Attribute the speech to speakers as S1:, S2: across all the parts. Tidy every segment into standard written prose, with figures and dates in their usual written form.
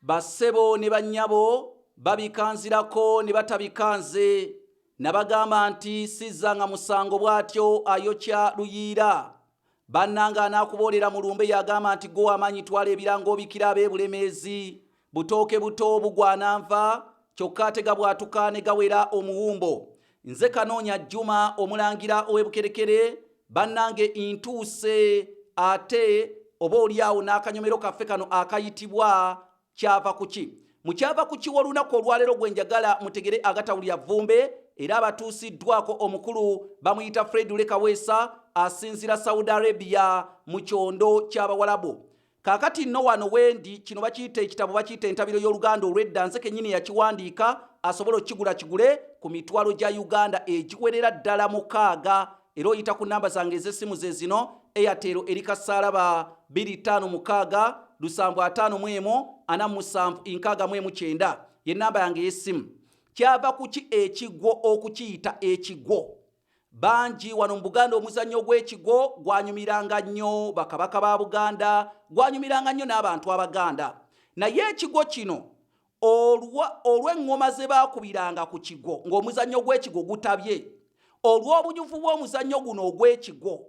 S1: Bassebo ne bannyabo babikanzirako ne batabika nze nabagamba nti sizzanga musango bw'atyo ayokya luyiira. Bannange anaakuboolera mu lumbe y'agamba nti gwe w'amaanyi twala ebirango obikira ab'e Bulemeezi. Butooke buto bugwana nva kyokka ate gabwatuka ne gawera omuwumbo. Nze Kanoonya Juma omulangira ow'e Bukerekere bannange ntuuse ate oba olyawo n'akanyomero kaffe kano akayitibwa kyava kuki mu kyava kuki w'olunaku olwaleero gwe njagala mutegere agatawulira vvumbe era abatuusiddwako omukulu bamuyita Fred Lule Kaweesa asinzira Saudi Arabia mu kyondo ky'Abawalabu. Kaakati nno wano wendi, kino bakiyita ekitabo bakiyita entabiro y'Oluganda olw'edda, nze kennyini yakiwandiika, asobola okukigula kigule ku mitwalo gya Uganda egiwerera ddala mukaaga, era oyita ku namba zange ez'essimu ze zino, Airtel eri kasaalaba 256 751 47 69 ye namba yange ey'essimu. Kyava kuki ekigwo okukiyita ekigwo? Bangi wano mu Buganda omuzannyo gw'ekigwo gwanyumiranga nnyo bakabaka ba Buganda, gwanyumiranga nnyo n'abantu Abaganda. Naye ekigwo kino olw'eŋŋoma ze baakubiranga ku kigwo ng'omuzannyo gw'ekigwo gutabye, olw'obunyuvu bw'omuzannyo guno ogw'ekigwo,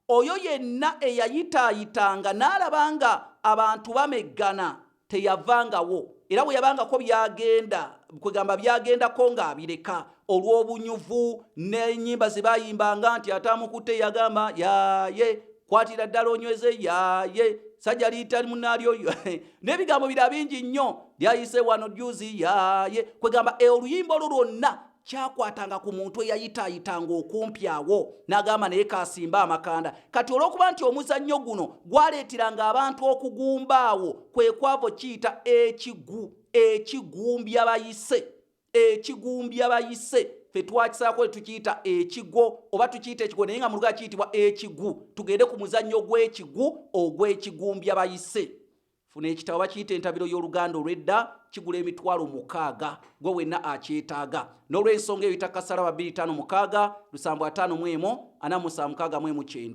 S1: Oyo yenna eyayitaayitanga n'alaba nga abantu bameggana teyavangawo, era bwe yabangako by'agenda, kwegamba by'agendako ng'abireka olw'obunyuvu n'ennyimba ze baayimbanga nti atamukutte yagamba yaaye kwatira ddala onyweze yaaye sajja liyita munaalyo n'ebigambo bira bingi nnyo lyayise wano juzi yaaye kwegamba oluyimba olwo lwonna kyakwatanga ku muntu eyayitaayitanga okumpi awo n'agamba naye kasimba amakanda. Kati olw'okuba nti omuzannyo guno gwaleeteranga abantu okugumba awo kwe kwava okiyita ekigu ekigumbya bayise ekigumbya bayise ffe twakisaako tukiyita ekigwo oba tukiyita ekigwo naye nga mu luganda kiyitibwa ekigu. Tugende ku muzannyo gw'ekigu ogw'ekigumbya bayise. Funa ekitabo bakiyita entabiro y'Oluganda olw'edda, kigula emitwalo mukaaga gwe wenna akyetaaga. N'olw'ensonga eyo yita kasalaba 256 751 47 69.